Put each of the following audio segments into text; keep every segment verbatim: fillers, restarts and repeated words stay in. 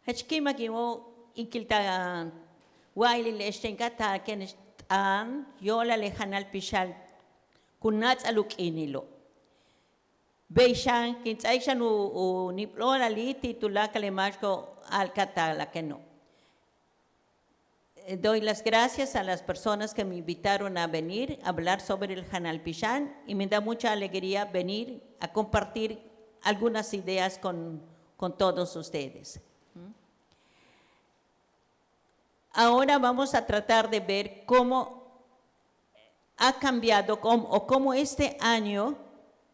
Jach ki'imak in wóol in kiltaj wa'alile'ex teen ka taal kéen t'aan yo'olal le janal pixal ku náats'al u k'iinilo'. Bey xan kin ts'áaik xan u níib'lóolali' ti' tuláakal le máax ku a'al ka taal kéeno'. Eh, doy las gracias a las personas que me invitaron a venir a hablar sobre el janal pixal y me da mucha alegría venir a compartir algunas ideas con, con todos ustedes. ¿Mm? Ahora vamos a tratar de ver cómo ha cambiado cómo, o cómo este año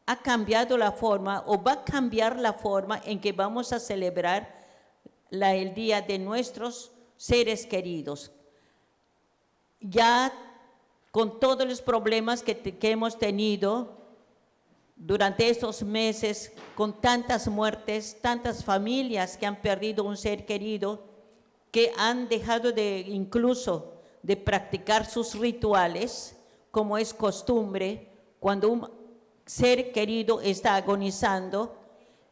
ha cambiado la forma o va a cambiar la forma en que vamos a celebrar la, el día de nuestros seres queridos. Ya con todos los problemas que, te- que hemos tenido durante estos meses, con tantas muertes, tantas familias que han perdido un ser querido, que han dejado de incluso de practicar sus rituales, como es costumbre, cuando un ser querido está agonizando,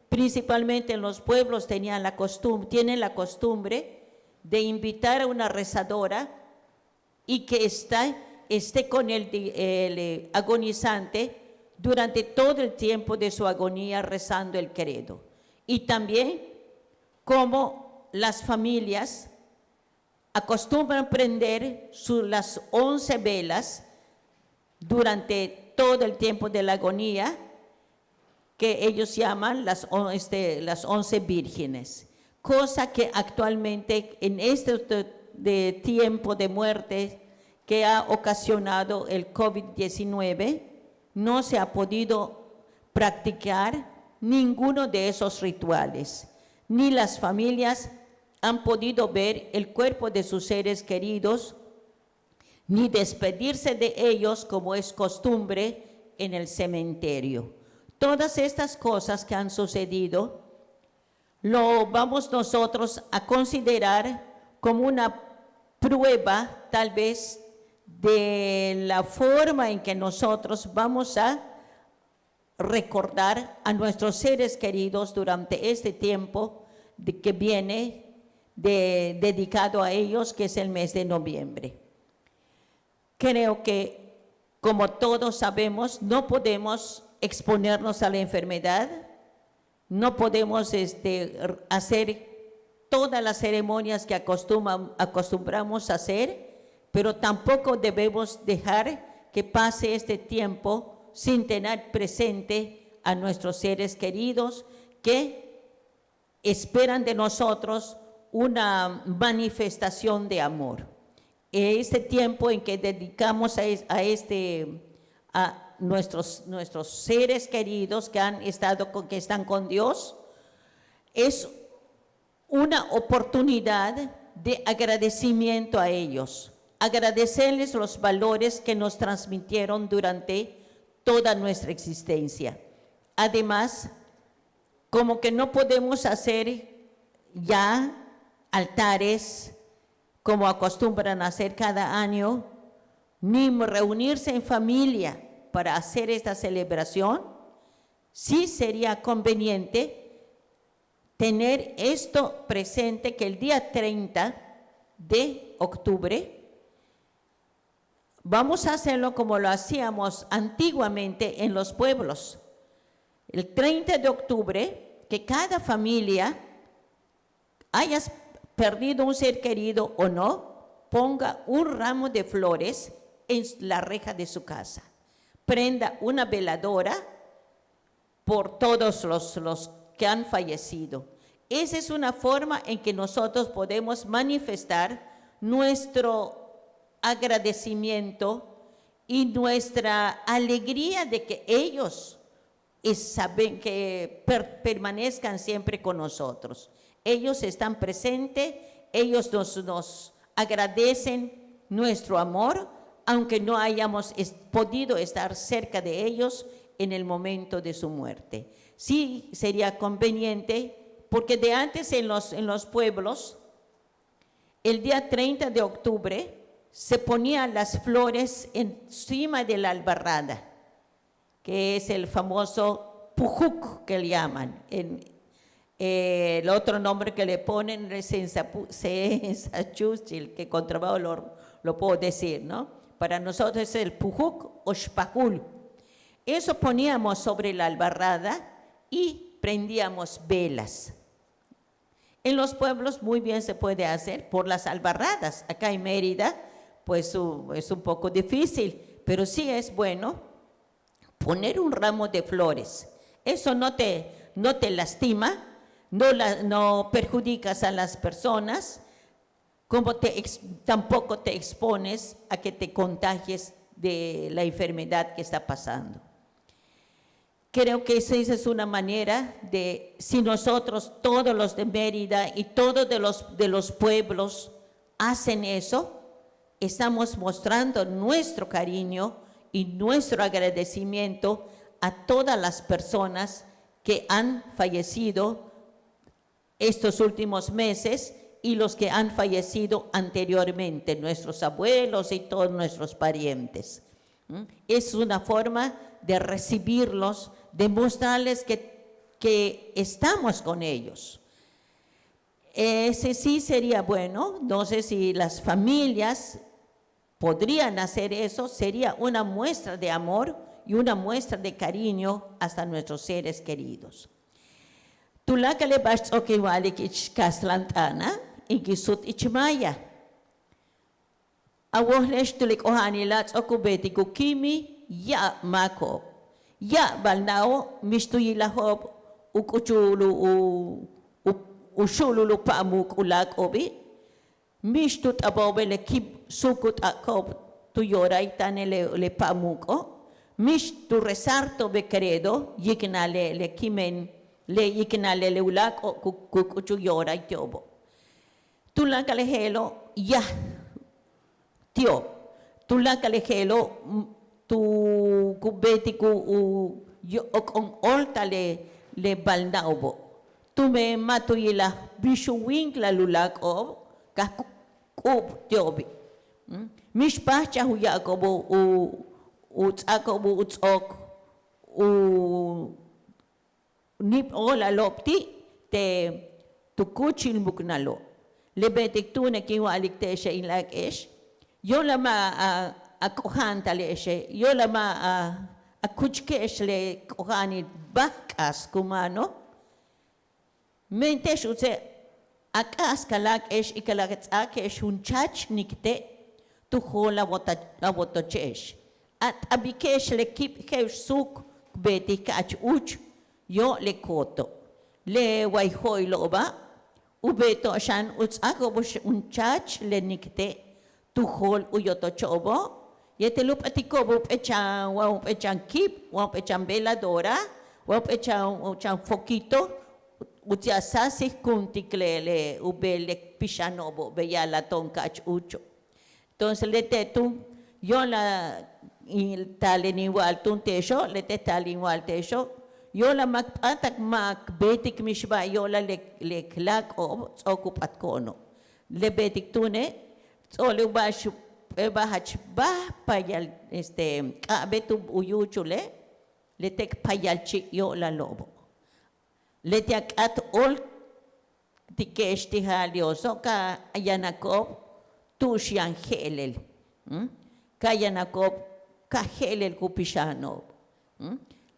principalmente en los pueblos tenían la costum- tienen la costumbre de invitar a una rezadora y que está, esté con el, di- el, eh, agonizante durante todo el tiempo de su agonía rezando el credo. Y también como las familias acostumbran prender su- las once velas durante todo el tiempo de la agonía, que ellos llaman las, on- este, las once vírgenes, cosa que actualmente en este de- de tiempo de muerte que ha ocasionado el covid diecinueve, no se ha podido practicar ninguno de esos rituales, ni las familias han podido ver el cuerpo de sus seres queridos, ni despedirse de ellos como es costumbre en el cementerio. Todas estas cosas que han sucedido lo vamos nosotros a considerar como una prueba, tal vez, de la forma en que nosotros vamos a recordar a nuestros seres queridos durante este tiempo de- que viene de- dedicado a ellos, que es el mes de noviembre. Creo que, como todos sabemos, no podemos exponernos a la enfermedad, no podemos, este, r- hacer todas las ceremonias que acostumbran- acostumbramos a hacer, pero tampoco debemos dejar que pase este tiempo sin tener presente a nuestros seres queridos que esperan de nosotros una manifestación de amor. Este tiempo en que dedicamos a, es- a este, a nuestros, nuestros seres queridos que han estado con, que están con Dios, es una oportunidad de agradecimiento a ellos, agradecerles los valores que nos transmitieron durante toda nuestra existencia. Además, como que no podemos hacer ya altares como acostumbran a hacer cada año, ni reunirse en familia para hacer esta celebración, sí sería conveniente tener esto presente, que el día treinta de octubre vamos a hacerlo como lo hacíamos antiguamente en los pueblos. El treinta de octubre, que cada familia, hayas perdido un ser querido o no, ponga un ramo de flores en la reja de su casa, prenda una veladora por todos los, los que han fallecido. Esa es una forma en que nosotros podemos manifestar nuestro agradecimiento y nuestra alegría de que ellos es- saben que per- permanezcan siempre con nosotros. Ellos están presentes, ellos nos, nos agradecen nuestro amor, aunque no hayamos es- podido estar cerca de ellos en el momento de su muerte. Sí sería conveniente, porque de antes en los, en los pueblos, el día treinta de octubre se ponían las flores encima de la albarrada, que es el famoso pujuk que le llaman. En- Eh, el otro nombre que le ponen es sensapu- sensachúchil, que con trabajo lo, lo puedo decir, ¿no? Para nosotros es el pujuk o xpajul. Eso poníamos sobre la albarrada y prendíamos velas. En los pueblos muy bien se puede hacer por las albarradas. Acá en Mérida, pues uh, es un poco difícil, pero sí es bueno poner un ramo de flores. Eso no te, no te lastima, no, la, no perjudicas a las personas, como te ex- tampoco te expones a que te contagies de la enfermedad que está pasando. Creo que esa es una manera de, si nosotros, todos los de Mérida y todos de los, de los pueblos hacen eso, estamos mostrando nuestro cariño y nuestro agradecimiento a todas las personas que han fallecido estos últimos meses y los que han fallecido anteriormente, nuestros abuelos y todos nuestros parientes. ¿Mm? Es una forma de recibirlos, de mostrarles que, que estamos con ellos. Ese sí sería bueno, no sé si las familias podrían hacer eso, sería una muestra de amor y una muestra de cariño hasta nuestros seres queridos. Tuláakal le ba'ax ts'o'ok in wa'alik ich kastlan t'aana', in kin sut ich maya. A wojle'ex tu le k'oja'anila' ts'o'ok u beetik u kíimil ya'ab máako'ob. Ya'ab balna'o' mix tu yilajo'ob u k'uchul u, u, u, u xu'ulul u pa'amuuk' u láak'o'obi'. Mix tu t'abo'obe' le kíib suuk u t'a'ako'ob tu yorail táanel le, le pa'amuuk'o'. Mix tu rezarto'obe' credo, yiknal le, le kimen, le yiknal le, le u láak'o' ku, ku k'uchul yorail ti'obo'. Tuláakal le je'elo' yaj ti'ob. Tuláakal le je'elo' tu ku beetik u, u yo- ok'on óolta'al le, le balna'obo'. Tumen ma' tu yilaj bix u wíinklal u láak'o'ob, ka k- k'u'ub ti'obi'. Mm? Mix páajchaj u ya'ako'ob u, u, u ts'áako'ob u ts'o'ok u níib óolalo'ob ti' te' tu kúuchil muknalo'. Le beetik túune' kin wa'alik te'exe' in láak'e'ex, yo'olal ma' a, a k'oja'antale'exe', yo'olal ma' a, a kuchike'ex le k'oja'anil bajk'aas ku máano'. Mente'ex utse' a k'aas ka láak'e'ex y ka láak' ts'áake'ex jun chaach nikte' tu jool a wota- a wotoche'ex. A t'abike'ex le kíib je'ex suuk k beetik ka'ach úuch, yo' le koto'. Le way jo'oilo'oba' u beeto'ob xan u ts'áako'ob jun chaach le nikte' tu jool u yotocho'obo', yéetel u p'atiko'ob jump'éel chan wa jump'éel chan kíib wa jump'éel chan veladora wa jump'éel chan, chan foquito, uti'al sáasijkúuntik le, le u beel le pixano'obo' bey ya'alaj to'on ka'ach úucho'. Entonces leti'e' túun yo'olal in taal in wa'al túun te'exo', leti'e' taal in wa'al te'exo', yo'olal ma' k p'áatak ma' k beetik mixba'al yo'olal le, le k láak'o'ob ts'o'ok u p'atko'ono'. Le beetik túune' ts'o'ole' u ba'ax jump'éel ba'al jach báaj payal este k'a'abéet u yúuchule', leti'e' k payalchi' yo'olalo'obo'. Leti' a k'áat óoltike'ex ti' ja'al Dioso' ka yanako'ob tu'ux yaan je'elel, ka yanako'ob ka je'elel ku pixano'ob.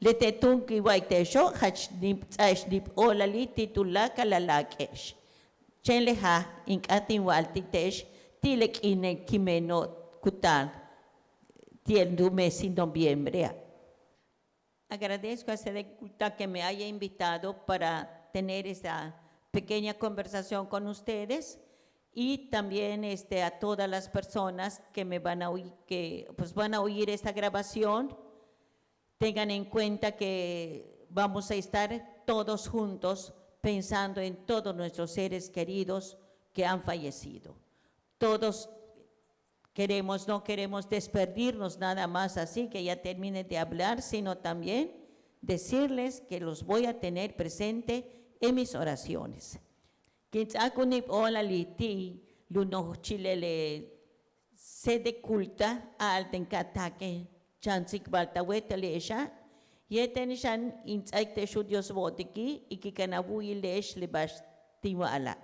Leti'e' túun kin wa'alik te'exo' jach níib ts'a'ex níib óolalil ti' tuláakal a láak'e'ex. Chéen le jaaj in k'áat in wa'al ti' te'ex ti' le k'iine' kimeno' ku taal ti'e' tu mesil noviembrea'. Agradezco a Sede Culta que me haya invitado para tener esta pequeña conversación con ustedes y también este, a todas las personas que me van a oír, que pues van a oír esta grabación. Tengan en cuenta que vamos a estar todos juntos pensando en todos nuestros seres queridos que han fallecido. Todos queremos, no queremos despedirnos nada más así que ya termine de hablar, sino también decirles que los voy a tener presente en mis oraciones. Kin ts'áak u níib óolalil ti' u nojochil le Sede Culta, a'al ten ka taakej chan tsikbal ta wéetele'exa', Yéetel xan in ts'áaik te'ex u Dios bo'otiki' y kin kanaj a wu'uyil te'ex le ba'ax tin wa'ala'.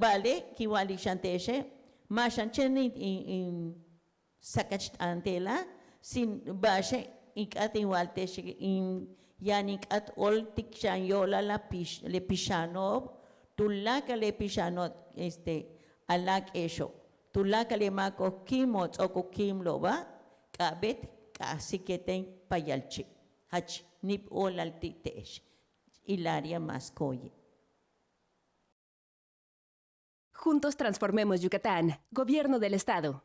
Ba'ale' kin wa'alik xan te'exe', ma' xan chéen in sakach t'aan te'ela', sino ba'axe' in k'áat in wa'al te'ex, in yaan in k'áat óoltik xan yo'olal le pixano'ob, tuláakal le pixano'ob este a láak'e'exo', tuláakal le máako'ob kin mots'o'ob u kin lo'oba', k'a'abéet k'a'ajsik yéetel payalchi'. Jach níib óolal ti' te'ex. Hilaria Mascoye. Juntos transformemos Yucatán. Gobierno del Estado.